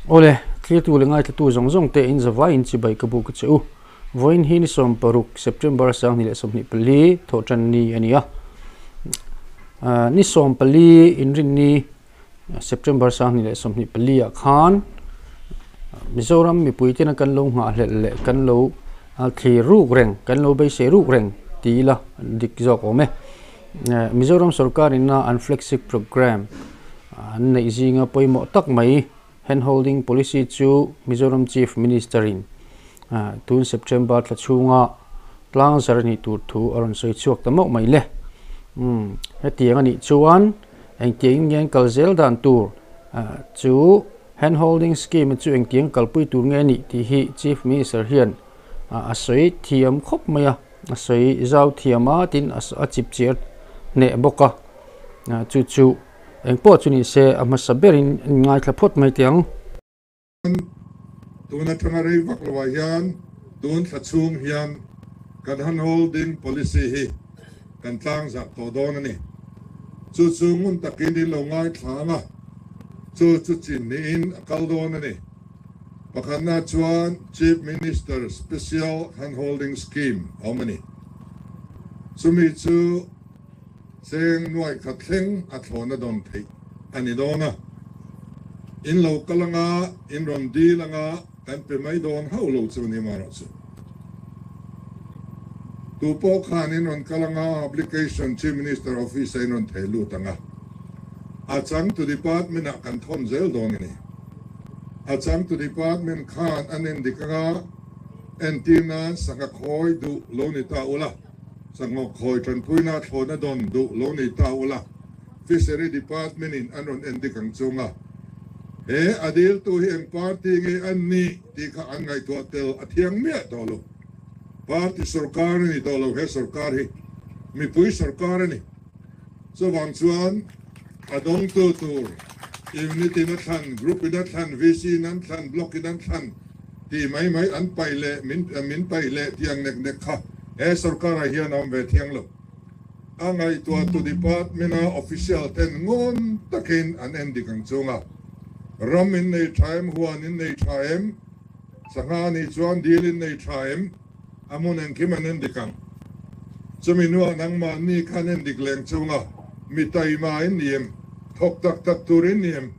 Awle, thlirtu leh ngaithlatu zawng zawng te in zavai in chibai ka buk a che u. Vawiin hi ni 16 September 2024 thawhtan ni a ni a. Ni 14 inrinni September 2024 ah khan Mizoram mipui tena kan lo nghahhlelh leh kan lo thlir ruk reng, kan lo beisei ruk reng ti ila dik zawk awm e. Mizoram sorkar ina an flagship programme an neih zinga pawimawh tak mai hand holding policy chu Mizoram Chief Minister in tun September thla chhunga tlang zar a nih tur thu a rawn sawi chhuak ta mauh mai le. Hetiang a nih chuan engtiangin nge an kal zel dan tur chu hand holding scheme chu engtiang kalpui tur nge a nih tih hi Chief Minister hian a sawi thiam khawp mai a. A sawi zau thiam a tin a chip chiar hneh bawk a, chu chu eng pawh chu ni se a hmasa berin in ngaithla phawt mai teh ang. Tun atanga rei vak lovah hian tun thla chhung hian kan handholding policy hi kan tlangzah tawh dawn a ni. Chu chu ngun takin in lo ngaithla ang a, chu chu chin niin a kal dawn a ni. Pakhatna chuan Chief Minister Special Handholding Scheme a awm a ni. Chumi chu cheng nuaih khat thleng a thlawhna dawn theih a ni dawn a. In lo kal anga, in rawn dil anga kan pe mai dawn hauh lo chu ni marawh chu. Tu pawh khan in rawn kal anga application Chief Minister Office ah in rawn thei lut anga a changtu department ah kan thawn zel dawn a ni. A changtu department khan an endik anga entir nan sangha khawi duh lo ni ta ula, sangha khawi tanpuina thlawhna dawn duh lo ni ta ula, Fishery department in an rawn endik ang chunga he a diltu hi eng party nge an nih tih kha an ngaihtuah tel a thiang miah tawh lo. Party sorkar a ni tawh lo, he sorkar hi mipui sorkar a ni. Chuvang chuan a dawngtu tur unit in a thlan, group in a thlan, VC in an thlan, block in an thlan tih mai mai an paih leh min min paih leh tih ang nek nek kha he sorkar ah hian a awm ve thiang lo. A ngaihtuahtu department a official ten ngawn takin an en dik ang chunga ram in nei tha em, huan in nei tha em, sangha nih chuan dil in nei tha em, A hmun engkim an endik ang. Chumi hnuah nangmahni kha an endik leng chunga mi taima in ni em? Thawk tak tak tur in ni em?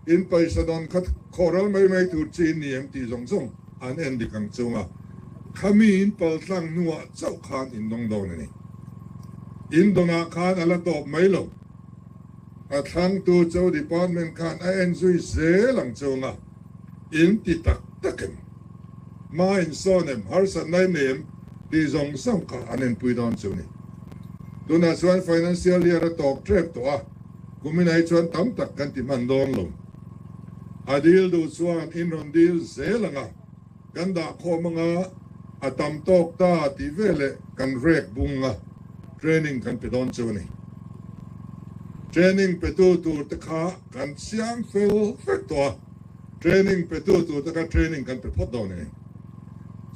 In paisa dawn kha khawhral mai mai tur chi in ni em tih zawng zawng an endik ang chunga khami in paltlang hnuah chauh khan in dawng dawn a ni. In dawnah khan a la tawp mai lo. A thlangtu cho department khan a en zui zel ang chunga in ti tak tak em? Hma in sawn em, harsatna in nei em tih zawng zawng kha an enpui dawn chu ni. Tunah chuan financial year a tawp tep tawh a, kumin ai chuan tam tak kan ti hman dawn lo. A dil duh chuan in rawn dil zel ang a, kan dah khawm ang a, a tam tawk ta tih veleh kan rek bung a, training kan pe dawn chu ni. Training petu tur te kha kan siam fel vek tawh a. Training petu tur te kha training kan pe phawt dawn a ni.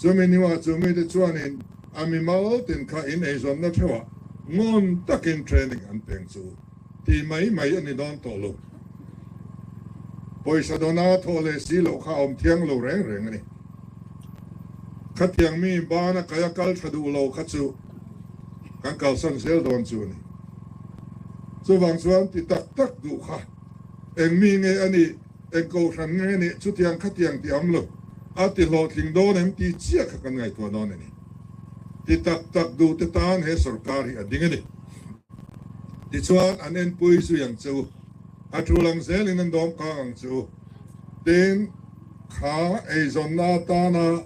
Chumi hnuah chu mite chuanin a mimal tin kha in eizawnna theuhah ngawn takin training an peng chu tih mai mai a ni dawn tawh lo. Pawisa dawna thawh leh si loh kha a awm thiang lo reng reng a ni. Khatiang mi bana kaia kal tha duh lo kha chu kan kalsan zel dawn chu a ni. Chuvang chuan ti tak tak duh kha Eng mi nge a nih, eng kohhran nge a nih, chutiang khatiang tih a awm lo. A ti hlawhtling dawn em tih chiah kha kan ngaihtuah dawn a ni. Ti tak tak duh te tan he sorkar hi a ding a ni. Tichuan an enpui zui ang che u, a tul ang zelin an dawm kang ang che u. Tin, kha eizawnna atana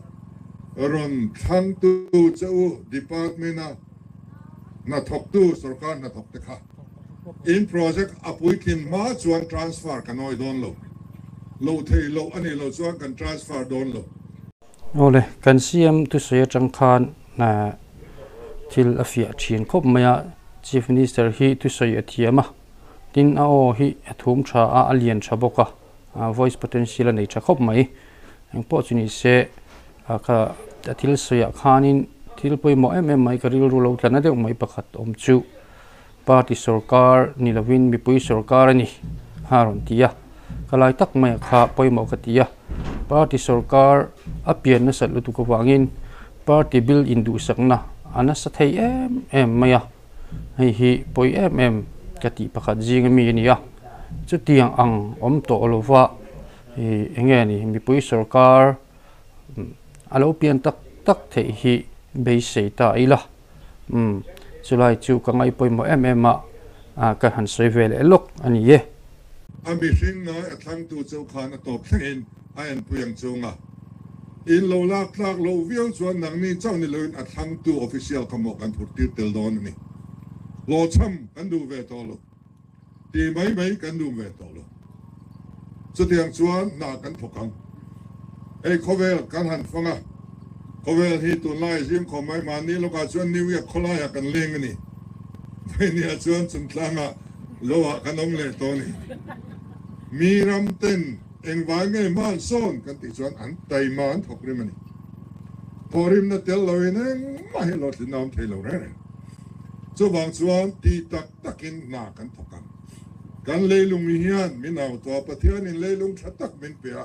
rawn thlangtu che u department-a hnathawktu sorkar hnathawk te kha, In project a puitlin hma chuan transfer kan awi dawn lo. Loh theih loh a nih loh chuan kan transfer dawn lo. Awle, kan CM thusawi atang khan thil a fiah thin khawp mai a, Chief Minister hi thusawi a thiam a, tin a aw hi a thum tha a, a lian tha bawk a, voice potential a nei tha khawp mai. Engpawh chu ni se kha a thil sawiah khanin thil pawimawh em em mai ka rilru lo tla na deuh mai pakhat awm chu. Party sorkar ni lovin mipui sorkar a ni a rawn ti a. Ka lai tak mai kha pawimawh ka ti a. Party sorkar a pian nasat lutuk avangin party bil induhsakna a nasa thei em em mai a. Hei hi pawi em em ka tih pakhat zing ami a ni a. Chutiang ang awm tawh lova ih eng nge ni mipui sorkar a lo pian tak tak theih hi beisei ta ila. Umm chulai chu ka ngaih pawimawh em em a ka han sawi ve leh lawk a ni e. A mihring ngai a thlangtu chauh khan a tawp thlengin a enpui ang chunga in lo lak tlak loh viau chuan nangni chauh ni loin a thlangtu official kha mawh kan phur tir tel dawn a ni. Hlawhchham kan duh ve tawh lo. Ti mai mai kan duh ve tawh lo. Chutiang chuan hna kan thawk ang. Hei khawvel kan han fang a, khawvel hi tunlai zim khawm mai mahni lawkah chuan New York khawlaiah kan leng a ni. Vawinia chuan chungtlangah loah kan awm leh tawh a ni. Mi ram ten engvai nge hman sawn kan tih chuan an taima an thawk rim a ni. Thawhrimna tel loin engmah hi hlawhtlinna awm thei lo reng reng. Chuvang chuan tih tak takin hna kan thawk ang. Kan leilung hian min au tawh a, Pathianin leilung tha tak min pe a,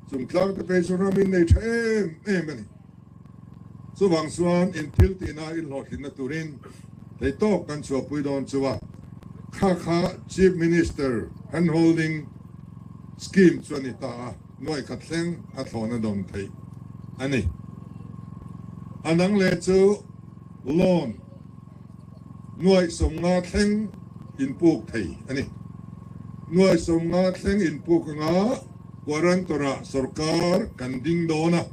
chung tlang te phei chu ram in nei tha em em a ni. Chuvang chuan in thil tihna in hlawhtlinna turin theihtawk kan chhuahpui dawn chu a, kha kha Chief Minister Handholding Scheme chu a ni ta a, nuai khat thleng a thlawhna dawn theih a ni. A dang leh chu loan. Nuaih sawmnga thleng inpuk thei a ni. Nuaih sawmnga thleng inpuk anga guarantor-ah sorkar kan ding dawn a.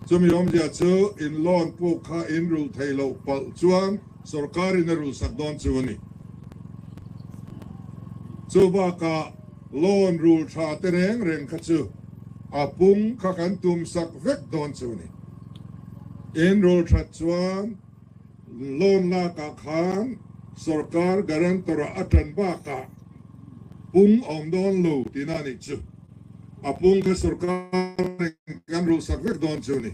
Chumi awmzia chu in loan puk kha in rulh thei loh palh chuan sorkarin a rulhsak dawn chu a ni. Chu bakah loan rul tha te reng reng kha chu a pung kha kan tumsak vek dawn chu a ni. In rul that chuan loan lakah khan sorkar guarantor-ah a tan bakah pung awm dawn lo tihna a nih chu. A pung kha sorkarin kan rulsak vek dawn chu a ni.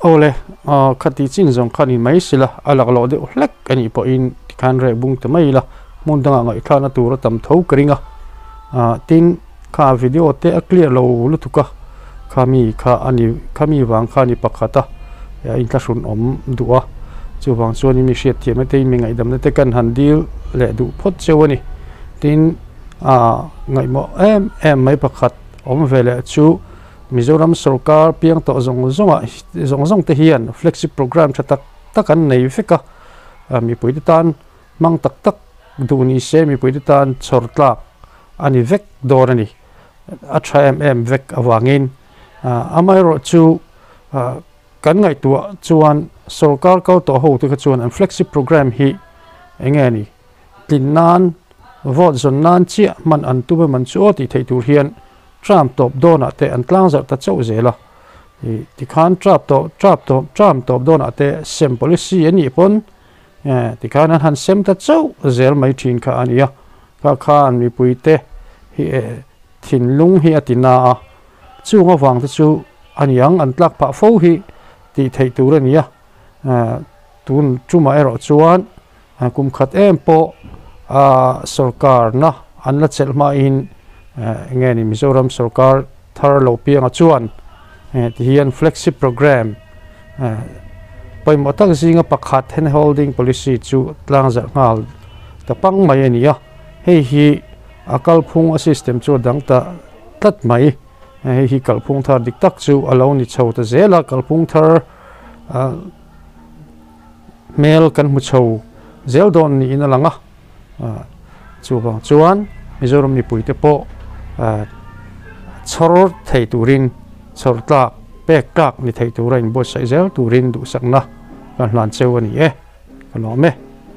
Awle, khati chin zawng khan in mai sila, a laklawh deuh hlek a nih pawhin tikhan reh bung ta mai ila, hmun dangah ngaihthlakna tur a tam tho ka ring a. Tin, Kha video te a clear lo lutuk a, khami kha a ni khami vang kha a ni pakhat a, a inthlahrun awm duh a, chuvang chuan mi hriatthiamna te in mi ngaihdamna te kan han dil leh duh phawt cheu a ni. Tin, ah ngaihmawh em em mai pakhat awm ve leh chu Mizoram sorkar piang tawh zawng zawng ah zawng zawng te hian flagship programme tha tak tak an nei vek a, mipuite tan hmang tak tak duh ni se mipuite tan chhawr tlak a ni vek dawn a ni. A tha em em vek avangin amaherawh chu kan ngaihtuah chuan sorkar kal tawh ho te kha chuan an flagship programme hi eng nge ni tlin nan vote zawn nan chiah hman an tum em an chu aw tih theih tur hian tram tawp dawnah te an tlang zarh ta chauh zel a. Tikhan trap tawh trap tawp tram tawp dawnah te sem policy a nih pawn Tikhan an han sem ta chauh zel mai thin kha a ni a, kha khan mipuite hi thinlung hi a ti na a, chung avang te chu a ni ang an tlak phah fo hi tih theih tur a ni a, tun tumah erawh chuan kum khat em pawh sorkarna an la chelh hmain enge ni Mizoram sorkar thar lo pianga chuan tihian flagship programme Pawimawh tak zinga pakhat hand holding policy chu tlang zarh nghal ta pang mai a ni a, hei hi a kalphung a system chu a dang ta tlat mai. Hei hi kalphung thar dik tak chu a lo ni chho ta zel a, kalphung thar hmel kan hmu chho zel dawn niin a lang a, chuvang chuan Mizoram mipuite pawh chhawr thei turin chhawr tlak pek tlak ni thei tura inbuatsaih zel turin duhsakna kan hlan cheu a ni e, ka lawm e.